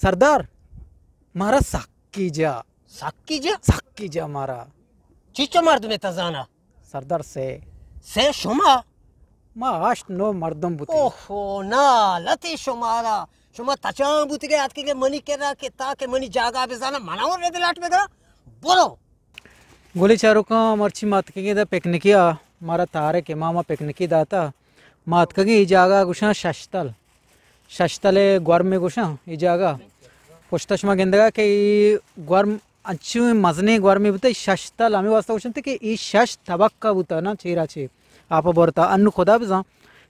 سردار، مارا سکی جا۔ سکی جا؟ سکی جا مارا۔ چیچو مردمے تا زانا؟ سردار سے۔ سے شما؟ ما ہشت نو مردم بوتیں۔ اوہو، نالتی شمارا۔ شما تچان بوتگے آتکگے منی کرا کہ تاکہ منی جاگہ بزانا، منا اور ردلاٹ بگرا۔ برو۔ گلیں چاروکاں، مرچی ما اتکگیں دا پکنکی ءَ، مارا طارق امام ءَ پکنکی داتا۔ ما اتکگیں اے جاگہ گوشاں ششتل۔ ششتل ءِ گورمے گوشاں اے جاگہ۔ پشتا شما گندگا کہ اے گورم انچو مزنیں گورمے بوتا، اے ششتل ہمے واسطہ گوشنت کہ اے شش طبقہ بوتا نا، چیرا چے آپ ءَ برتا۔ انو خدا بزاں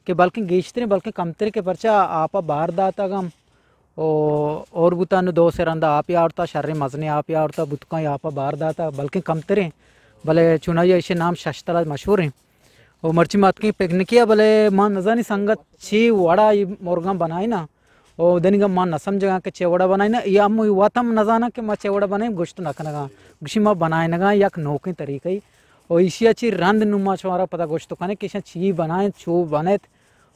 کہ بلکیں گیشتریں، بلکیں کمتریں کہ پرچا آپ ءَ بار داتگ ہم۔ او، اور بوتا انو دو سے رندا آپے آورتا، شریں مزنیں آپے آورتا، بوتکاں آپا بار داتا، بلکیں کمتریں، بلے چونائی ایشی نام ششتلا مشہوریں۔ او مرچی ما اتکیں پکنکی ءَ، بلے ما نزانی سنگت چی وڑا ای مرگاں بنائینا۔ او دنیگا ما نہ سمجھگاں کہ چے وڑا بنائینا، یا ہم وت ہم نزاناں کہ ما چے وڑا بنائیں، گوشت نہ کنگاں۔ گوشی ما بنائینگاں یک نوکیں طریقہ ای۔ او ایشی ءَ چی رند نوں ما شمارا پدا گوشت کنیں کہ ایشاں چی بنائیں، چو بنت۔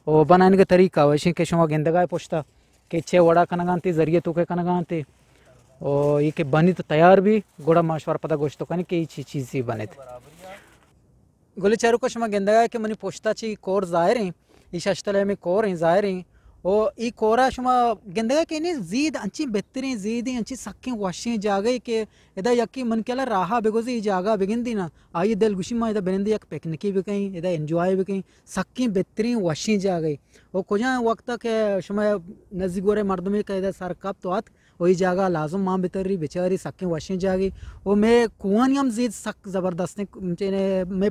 او بنائینگ طریقہ و ایشیں کہ شما گندگا پشتا کہ چے وڑا کنگا انت، ذریعہ تو کے کنگا انت۔ او یہ کہ بنی تو تیار بھی، گڑا ما شوار پدا گوشت کنیں کہ یہ چی چیزی بنت۔ گلیں چاروکاں، شما گندگا کہ منی پشتا چی کور ظاہر ہیں، یہ ششتل ہمیں کور ہیں ظاہر ہیں۔ او ای کورا شما گندگا کہ نہیں زید انچی بہترین زید ہیں، انچی سکیں وشیں جاگہ کہ ادا یکی من کلا راہا بگوزی، ای جاگہ بگندی نا، آئی دل گوشی ما ادا بنندی یک پکنکی بکیں، ادا انجوائے بکیں۔ سکیں بہترین وشیں جاگہے۔ و کجام وقتا کہ شما نزیک ورے مردمے کہ ادا سر کپت و اتک و اے جاگہ لازم مان بتری بچاری، سکیں وشیں جاگہے۔ و مئے کوہانی ہم زید سک زبردستیں، چنے مئے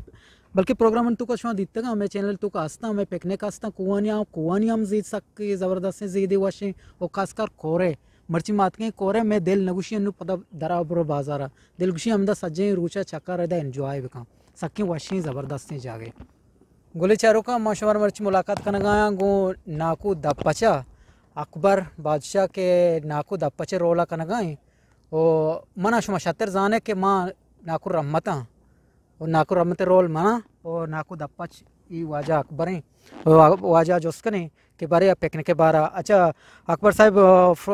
بلکہ پروگرام توکا شما دیتگا، مئے چینل توکا ہستاں، مئے پکنک ہستاں، کوہانی ہم، کوہانی ہم زید سک زبردستیں، زیدے وشیں و خاص کر کورے۔ مرچی ما اتکیں کورے، مئے دل نگوشی انو پدا درا برو بازارا، دل گوشی ہمدا سجیں روچا چکر ادا انجوائے بکن۔ سکیں وشیں زبردستیں جاگہے۔ گلیں چاروکاں، ما شمارا مرچی ملاقات کنگا آں گوں ناکو دپچا، اکبر بادشاہ کہ ناکو دپچ رولا کنگا ایں۔ و منا شما شتر زانے کہ ما ناکو رحمتاں و ناکو رحمت رول منا و ناکو دپچ ای واجہ اکبر ایں۔ و واجہ جست کنیں کہ بارے پکنک بارا۔ اچھا اکبر صاحب، آ، ف-،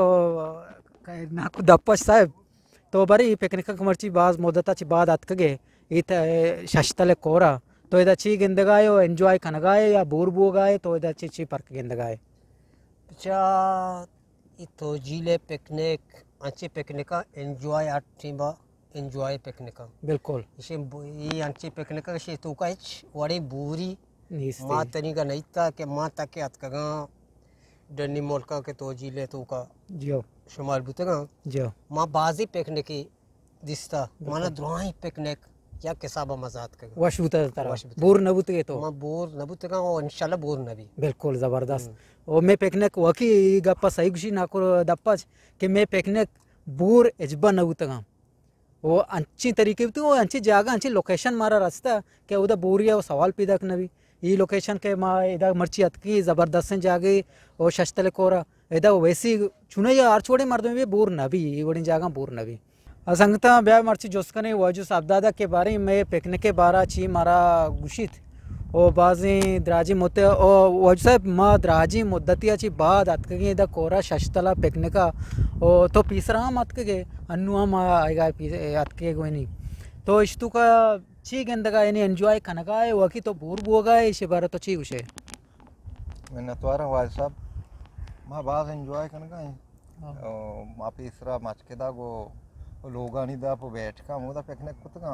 ناکو دپچ صاحب، تو برے اے پکنک ءَ مرچی باز مدت ءَ چہ بعد اتکگ ئے، اے ت-، ششتل ءِ کور ءَ۔ تو ادا چی گندگ ءَ ئے و انجوائے کنگ ءَ ئے یا بور بوگ ءَ ئے؟ تو ادا چی چی فرق گندگ ءَ ئے؟ بچار، اے توجیل ءِ پکنک، انچیں پکنکاں انجوائے ہر ٹیم ءَ انجوائے پکنکاں۔ بالکل۔ ایشی ب-، اے انچیں پکنکاں ایشی توکا ہچ وڑیں بوری نیست۔ ما تنیگا نئیتا کہ ما تک اتکگاں ڈنی ملکاں کہ توجیل ءِ توکا جیو۔ شمار بوتگاں۔ جیو۔ ما بازی پکنکی دیستا۔ بالکل۔ مانا دراہیں پکنک یک حساب ءَ مزہ اتکگ۔ وش بوتگ ترا؟ وش بوتگ۔ بور نہ بوتگ ئے تو؟ ما بور نہ بوتگاں و انشاءاللہ بور نہ بی۔ بالکل زبردست۔ ہم۔ و مئے پکنک وکی گپ ءَ صحیح گوشی ناکو دپچ کہ مئے پکنک بور ہچبر نہ بوتگاں۔ و انچیں طریقے بوتگاں و انچیں جاگہ، انچیں لوکیشن مارا رستہ کہ اودا بوری ءِ سوال پیداک نہ بی۔ اے لوکیشن کہ ما ادا مرچی اتکیں، زبردستیں جاگہے و ششتل ءِ کور ءَ۔ ادا ویسی چونائی ہر چوڑیں مردم بی بور نہ بی، اے وڑیں جاگہاں بور نہ بی۔ آ سنگتاں، بیا مرچی جست کنیں واجو صاحب دادا کہ باریں مئے پکنک ءِ بارا چی مارا گوشیت۔ او بازیں دراجیں مدت، او واجو صاحب، ما دراجیں مدتی ءَ چی بعد اتکگیں ادا کور ءَ ششتل ءَ پکنک ءَ۔ او تو پیسرا ہم اتکگ ئے، انو ہم آئیگا پی-، اتکگ ئے گوئنی۔ تو اشتوکا چی گندگا، یعنی انجوائے کنگا ئے، واقعی تو بور بوگا ئے، ایشی بارہ تو چی گوشے؟ منتواراں واجہ صاحب، ما باز انجوائے کنگا ایں۔ ہاں۔ او ما پیسرا مچکدا گو لوگانی دا پہ بیٹھکا مودا پکنک کتگا۔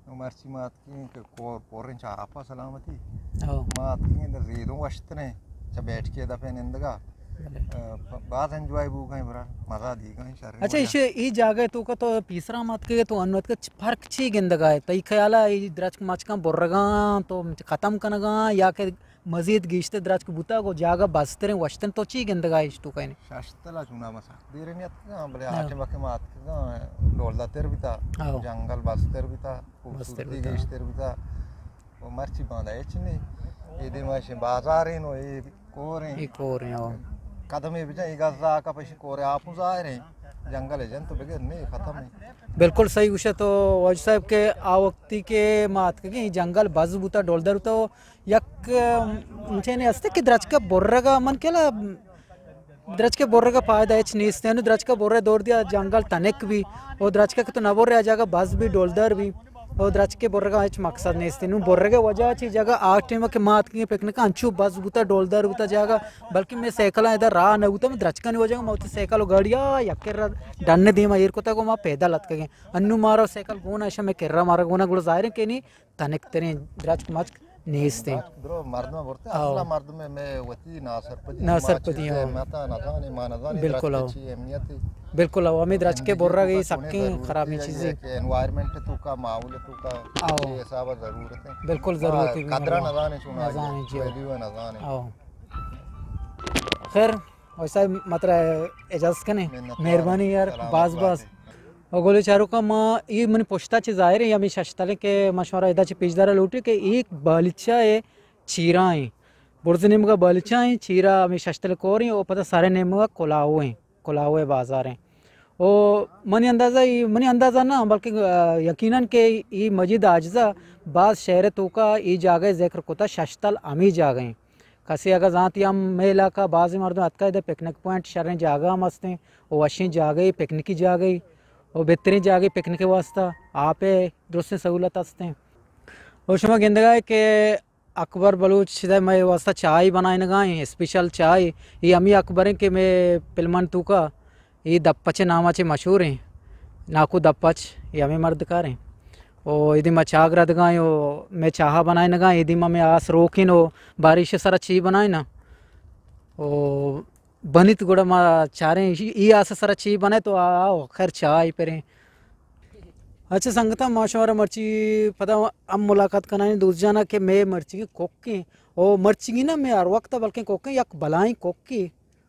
او مرچی ما اتکیں کہ کور پوریں چا آپا سلامتی۔ ہاں۔ ما اتکیں دا زیدوں وشتریں چا بیٹھکے دا پہ نندگا۔ بلے۔ ا، پ-، باز انجوائے بوگا ایں برا، مزہ دیگا ایں شر۔ اچھا، ایشی، ای جاگہ توکا تو پیسرا مات کے تو انوت کے فرق چی گندگا ئے؟ تئی خیالا ای درچک مچکاں برگاں تو ختم کنگاں یا کہ مزید گیشتر درچک بوتگ و جاگہ بستریں وشتن تو چی گندگا ئے اشتوکا ئے؟ ششتلا چونا ما سخت دیریں اتکگاں، بلے ہاں۔ آ ٹیم کہ ما اتکگاں ڈولدار تر بیتا، ہاں۔ جنگل بستر بیتا، بستر خوبصورتی بیتا۔ گیشتر بیتا۔ و مرچی باندا ہچ نہیں۔ اے دیما شے بازار ہیں و اے کور ہیں۔ اے کور ہیں، ہاں۔ قدمے بجن، اے گزا کا پشی کور ہیں، آپوں ظاہر ہیں۔ جنگل ہے جن تو بغیر نہیں، ختم ہے۔ بالکل صحیح گوشے تو واجہ صاحب کہ آ وقتی کہ ما اتکگیں جنگل بز بوتا، ڈولدار بوتا، یک، ام، چینے ہستے کہ درچکا برگا من کلا درچکے برگ ءِ فائدہ ہچ نیست انت۔ درچکے برے دور دیا جنگل تنک بی، او درچکے کہ تو نہ برے آ جاگہ بز بی، ڈولدار بی، او درچکے برگ ءِ ہچ مقصد نیست انت۔ نوں برگ ءِ وجہ چی جاگہ آ ٹائم کہ ما اتکگیں پکنک انچو بز بوتا، ڈولدار بوتا جاگہ، بلکہ مئے سائیکل ادا راہ نہ بوتا، مئے درچکانی وجہ ما وتی سائیکل و گاڑی آ یک کرا ڈن دیما ایر کتا کو ما پیدل اتکگیں۔ انوں مارا سائیکل گون اش مئے کرا مارا گونا گڑا ظاہر ہے کہ نی تنک تریں درچک مچک نیست انت۔ درو مردم برتے، او۔ اصلا مردم میں وتی ناسرپدی، ناسرپدی، ما چیزے، او۔ متا نزانی، ما نزانی بالکل، درچک او۔ چی اہمیت ہے۔ بالکل، او۔ ہمیں درچکے برگ ای سکیں خرابیں چیزے کہ انوائرمنٹ تو کا، ماحول تو کا، او۔ چی حساب ضرورت ہے۔ بالکل ضرورت ہے۔ قدر نزانی چون، نزانی جی۔ ویلیو نزانی۔ او۔ خیر، او صاحب مطلب اجازت کنے۔ منت وار۔ مہربانی یار، سلامت باز باز۔ او گلیں چاروکاں، ما اے منی پشتا چہ ظاہر ہے، ہمیں ششتلیں کہ ما شمارا ادا چہ پیش دارا لوٹی کہ ایک بالیچہ ہے چیرا ہیں، برز نیمگا بالیچہ ہیں، چیرا ہمیں ششتل کور ہیں، او پتہ سارے نیمگا کلاہو ہیں، کلاہو ہے بازار ہیں۔ او منی اندازہ، اے منی اندازہ نہ، بلکہ، آ، یقیناً کہ اے مجید حاجزہ باز شہر توکا اے جاگہ ذکر کتا، ششتل ہمیں جاگہ ہیں۔ کسے اگاں زانتی ہم مئے علاقہ بازیں مردم اتکا، ادا پکنک پوائنٹ شریں جاگہ ہم ہستیں، و وشیں جاگہے، پکنکی جاگہے، و بہتریں جاگہے پکنک واسطہ، آپ ءِ درستیں سہولت ہستیں۔ و شما گندگا ہے کہ اکبر بلوچ سیدھا مئے واسطہ چائے بنائینگا ہیں، اسپیشل چائے۔ یہ ہمیں اکبر ہیں کہ مئے پلمن توکا اے دپ پچ نام ءَ چہ مشہور ایں، ناکو دپ پچ، اے ہمے مردکار ایں۔ او ایدی ما چاہ گردگا ایں، او مئے چاہ بنائینگا ایں، ایدی ما مئے آس روکیں، او بارش ءِ سرا چی بنائینا۔ او بنیت گڑا ما چاریں، اے آس ءِ سرا چی بنائے تو آ، آ، خیر چاہ ای پریں۔ اچھا سنگتاں، ما شمارا مرچی پدا ہم ملاقات کنائیں دوست جانا کہ مئے مرچی کوکیں، او مرچی نا مئے ہر وقت بلکیں کوکیں یک بلائیں کوکیں۔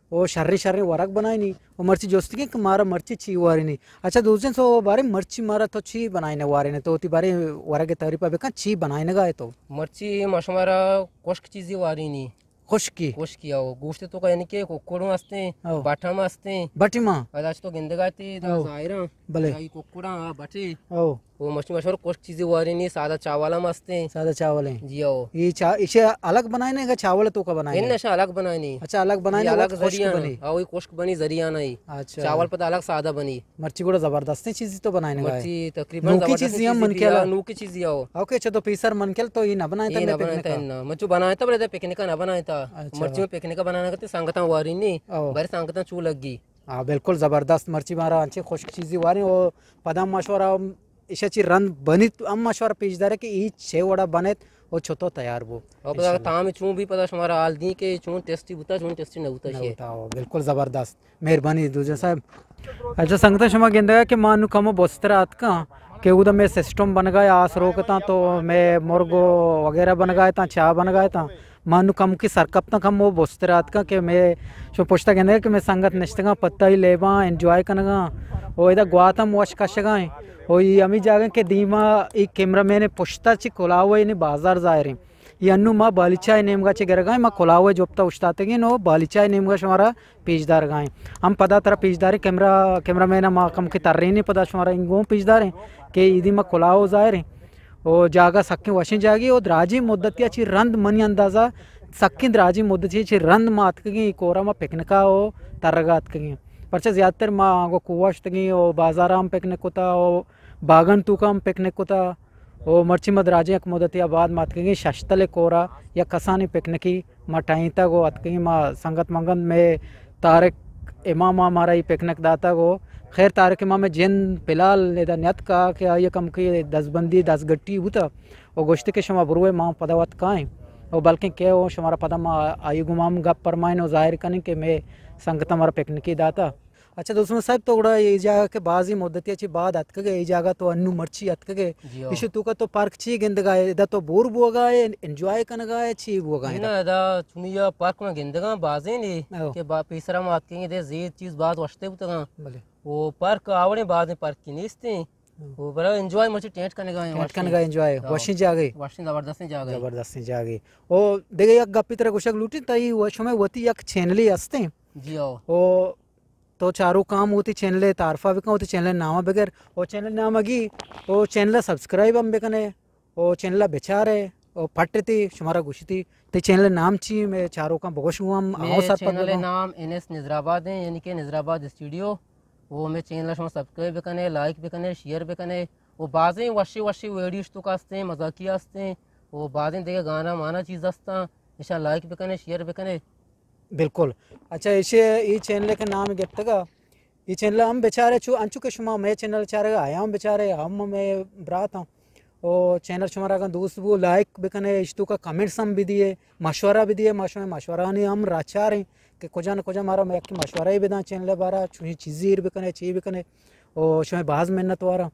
او شریں شریں ورگ بنائینی۔ او مرچی جست کن کہ مارا مرچی چی وارینی۔ اچھا دوست جان، تو بارے مرچی مارا تو چی بنائینے وارینے؟ تو وتی بارے ورگ ءِ تعریف ءَ بکن، چی بنائینگا ئے تو؟ مرچی ما شمارا خشک چیزی وارینی۔ خشکی؟ خشکی، او۔ گوشت توکا یعنی کہ ککڑوں ہستیں، او۔ بٹ ہم ہستیں۔ بٹی ما؟ ادا چہ تو گندگا تی، دا او۔ ظاہراں۔ بلے۔ دا ای ککڑاں، آ بٹے۔ او۔ او مرچی ما شمارا خشک چیزی وارینی، سادہ چاول ہم ہستیں۔ سادہ چاول ہیں۔ جی او۔ یہ چا-، اسے الگ بنائینے کہ چاول توکا بنائینے؟ ان نشا الگ بنائینی۔ اچھا، الگ بنائینے، یہ الگ خشک ذریعہ بنی۔ ہاں، وہی خشک بنی ذریعہ نہیں۔ اچھا۔ چاول پتہ الگ سادہ بنی۔ مرچی گڑا زبردستیں چیزی تو بنائینگا ئے۔ مرچی تقریباً نوکی زبردستیں چیزی ہم چیزی من بھی کھیلا۔ آ، نوکی چیزی آؤ۔ اوکے، اچھا تو پیسر من کھیل تو یہ نہ بنائینتا، یہ نہ بنائینتا۔ نہ، من چو بنائینتا بلے پکنکا نہ بنائینتا۔ اچھا۔ مرچی من پکنکا بنائینگا تی سنگتاں وارینی۔ او۔ بارے سنگتاں چو لگی۔ ہاں، بالکل زبردست۔ مرچی مارا انچیں خشک چیزی واریں، او پدا ما شمارا ایشا چی رند بنیت، ہم ما شمارا پیش دارے کہ ای چے وڑا بنیت او چتو تیار بو۔ او پدا انشاءاللہ۔ تام چون بی پدا شمارا حال دی کہ چون ٹیسٹی بوتا، چون ٹیسٹی نہ بوتا نہ شے۔ بوتا، او بالکل زبردست۔ مہربانی دوست جان صاحب۔ اچھا سنگتاں، شما گندگا کہ ما نو کمو بستر آتکاں کہ اودا مئے سسٹم بنگا یا آس روکتاں تو مئے مرگ و وغیرہ بنگا اتاں، چاہ بنگا اتاں۔ ما نو کمکی سرکپتاں، کمو بستر آتکاں کہ مئے شما پشتا گندگا کہ مئے سنگت نشتگاں، پتائی لیباں، انجوائے کنگاں۔ او ادا گوات ہم وش کشگا ایں۔ او ای ہمیں جاگہ کہ دیما ای کیمرہ مین پشتا چی کلاوہ یعنی بازار ظاہر ایں۔ ای انو ما بالیچہ نیمگا چی گرگا ایں، ما کلاوہ جپتا اشتاتگیں، نو بالیچہ نیمگا شمارا پیش دارگا ایں۔ ہم پدا ترا پیش داریں، کیمرہ، کیمرہ مین ما کمکی ترینی پدا شمارا انگوں پیش داریں کہ ایدی ما کلاوہ ظاہر ایں۔ او جاگہ سکیں وشیں جاگہے او دراجیں مدتے ءَ چہ رند منی اندازہ سکیں دراجیں مدتے ءَ چہ رند ما اتکگیں اے کورا ما پکنکا او ترگا اتکگیں۔ پرچہ زیادتر ما آنگو کوہ ءَ شتگیں او بازارا ہم پکنک کتا او باگان توکا ہم پکنک کتا او مرچی ما دراجیں یک مدتے ءَ بعد ما اتکگیں ششتل ءِ کورا یک کسانیں پکنکی ما ٹہینتگ و اتکگیں، ما سنگت منگت مئے طارق امام ءَ مارا ای پکنک داتگ و خیر طارق امام ءِ جند فی الحال ادا نیتکا کہ آئی ءَ کمکے دزبندی دزگٹی بوتہ و گوشت کہ شما بروئے ما پدا وت کائیں و بلکیں کہ و شمارا پدا ما آئی گوما ہم گپ پرمائیں و ظاہر کنیں کہ مئے سنگتاں مارا پکنکی داتہ۔ اچھا دوست محمد صاحب، تو گڑا اے جاگہ کہ بازیں مدتے ءَ چہ بعد اتکگ ئے، اے جاگہ تو انو مرچی اتکگ ئے، جی ہاں۔ ایشی توکا تو پارک چی گندگا ئے؟ ادا تو بور بوگا ئے، انجوائے کنگا ئے، چی بوگا ئے؟ نہ، ادا چونی یا پارک ما گندگاں بازیں نے او۔ کہ با-، پیسرا ما اتکگیں دے زید چیز باز وشتے بوتگاں۔ بلے۔ او پارک آوڑیں بازیں پارکی نیستیں۔ او۔ او برا انجوائے مرچی ٹینٹ کنگا ئے، ٹینٹ وشیں۔ کنگا انجوائے، ہاں۔ وشیں جاگہے۔ وشیں زبردستیں جاگہے۔ زبردستیں جاگہے۔ او دگہ یک گپے ترا گوشگ لوٹیں، تئی و-، شمئے وتی یک چینلے ہستیں۔ جی ہاں۔ او تو چاروکاں ہم وتی چینل ءِ تعارف ءَ بکن، وتی چینل ءِ نام ءَ بگر۔ او چینل ءِ نام ءَ گی، او چینل ءَ سبسکرائب ہم بکنے، او چینل ءَ بچارے، او پٹ تی شمارا گوشتی، تی چینل نام چی؟ میں چاروکاں بگوش گوں ہم آؤ مے سر پد چینل بگوں۔ نام این ایس نظر آباد ہیں، یعنی کہ نظر آباد اسٹوڈیو۔ وہ مے چینل شما سبسکرائب بکنے، لائک بکنے، شیئر بکنے۔ وہ بازیں وشی وشی ویڈیوز تو کاستے ہیں، مزاقی ہستے ہیں۔ وہ بازیں دیگه گانا مانا چیز ہستاں، اشاں لائک بکنے، شیئر بکنے۔ بالکل۔ اچھا، ایشی ای چینل کے نام گپتگا، ای چینل ہم بچارے چو انچو کہ شما مے چینل چارگا، آیا ہم بچارے، ہم مے برات ہاں۔ او چینل شمارا اگاں دوست بو، لائک بکنے، اشتو کا کمنٹس ہم بدیے، مشورہ بدیے، ما شمے مشورہ نے ہم راچاریں کہ کجا نہ کجا مارا یک مشورہ ہی بداں چینل بارا، چوہی چیزی ایر بکنے، چی بکنے، او شمے باز منت وارا۔